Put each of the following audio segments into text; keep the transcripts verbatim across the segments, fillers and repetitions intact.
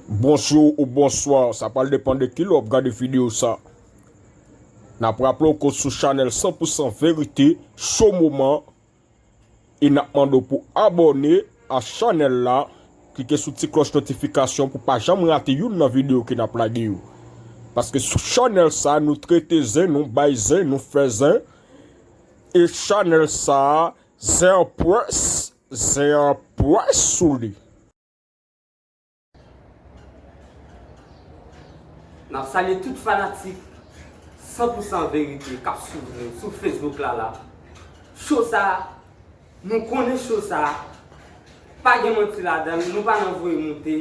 Bonjou ou bonswa, sa pral depann de kilè w ap gade videyo sa. N ap raple w ke w sou chanèl san pou san verite, cho moman, e n ap mande w pou abòne a chanèl la, klike sou ti klòch notifikasyon pou pa janm rate youn nan videyo ke n ap lage yo. Paske sou chanèl sa, nou trete zen, nou bay zen, nou fè zen. E chanèl sa, zen an près, zen an près sou li. N ap salye tout fanatik san pou san verite k ap swiv nou sou Facebook la la. Cho sa, nou konnen cho sa, pa gen manti ladan l, nou pa nan voye moute,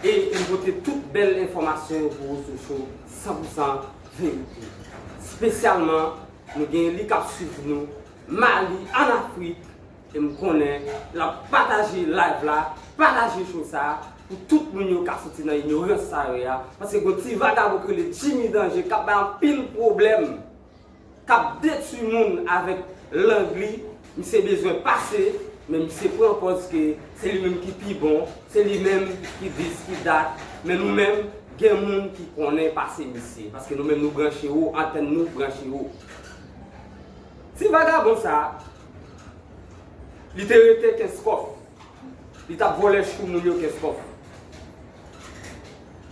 e nou pote tout bèl enfòmasyon yo pou ou sou cho san pou san verite. Espesyalman, nou gen li k ap swiv nou, Mali, ann Afrik, e m konnen l ap pataje live la, pataje cho sa pou tout moun yo ka soti nan inyorans sa yo ye a. Paske gon ti vagabon ki rele Jimmy Danger k ap bay anpil pwoblèm, k ap detwi moun avèk lang li. Misye bezwen pase, men misye pran pòz ke se li menm ki pi bon, se li menm ki dis, ki dat. Men nou menm, gen moun ki konnen pase misye. Paske nou menm nou branche wo, antèn nou branche wo. Ti vagabon sa, li te rete Kenskòf. Li t ap vòlè chou moun yo Kenskòf.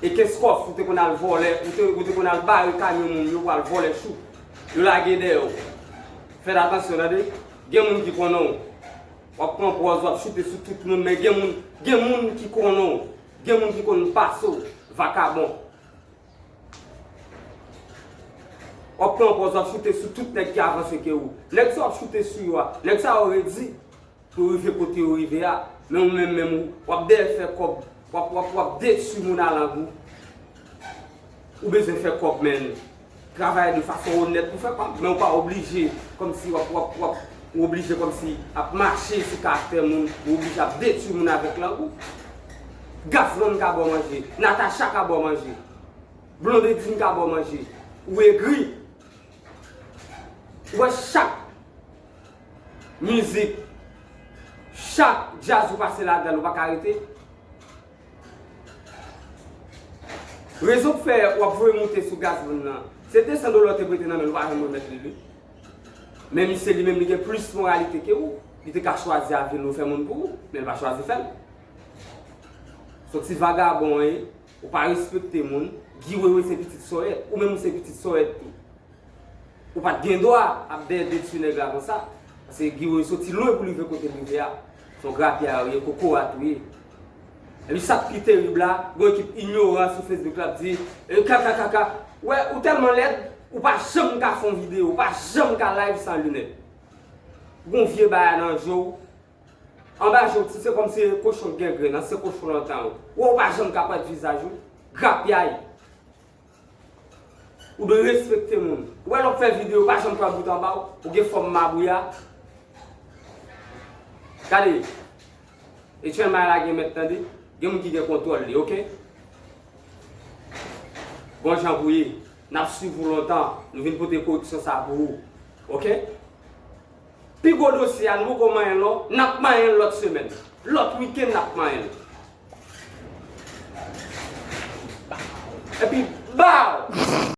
E Kenskòf, ou te konn al vòlè, ou te, ou te konn al bare kamyon moun yo pou al vòlè chou. Yo lage dèyè w. Fè atansyon, tande. Gen moun ki konnen w. W ap pran pòz, w ap choute sou tout moun, men gen moun, gen moun ki konnen w. Gen moun ki konn pase w. Vakabon. W ap pran pòz, w ap choute sou tout nèg ki avanse ke ou. Nèg sa w ap choute sou yo a, nèg sa yo redi pou yo rive kote yo rive a. Men ou menm, menm ou, w ap dèyè fè kòb, w ap, w ap, w ap detwi moun a lang ou. Ou bezwen fè kòb, men travay de fason onèt pou fè kòb, men ou pa oblije kòmsi w ap, w ap, w ap, ou oblije kòmsi ap mache sou karaktè moun, ou oblije ap detwi moun avèk lang ou. Gazman ka ba w manje, Natacha ka ba w manje. Blondedine ka ba w manje. Ou egri. Ou wè chak mizik, chak djaz ou pase ladan l, ou pa ka rete. Rezon k fè w ap voye moute sou Gazman nan, se de san dola w te prete nan men l, ou pa janm remèt li li. Men misye li menm, li gen plis moralite ke ou. Li te ka chwazi avil ou fè moun pou ou, men l pa chwazi fè l. Se yon ti vagabon w ye. Ou pa respekte moun. Guy Wewe se pitit Sòyèt. Ou menm ou se pitit Sòyèt tou. Ou pa t gen dwa ap dèyè detwi nèg la konsa. Paske Guy Wewe soti lwen pou l rive kote l rive a. Se yon grapyay ou ye, kokorat ou ye. Epi sa k pi terib la, gon ekip inyoran sou Facebook la ap di, e, kaka, kaka. Wè, ou tèlman lèd, ou pa janm ka fè yon videyo, ou pa janm ka live san linèt. Gon vye bagay nan je w. Anba je w, ti, se kòm se kochon k gen grenn, ansyen kochon lontan yo. Wè, ou pa janm ka parèt vizaj ou. Grapyay. Ou dwe respekte moun. Ou wè lè w ap fè videyo, pa janm pran bout anba w. Ou gen fòm mabouya. Gade. Etienne May la gen mèt, tande. Gen moun ki gen kontwòl li, oke? Bon jan pou ye. N ap swiv ou lontan. Nou vin pote koreksyon sa pou ou. Oke? Pi gwo dosye a, nou poko manyen l non, n ap manyen l lòt semèn. Lòt wikenn, n ap manyen l. Epi, baw!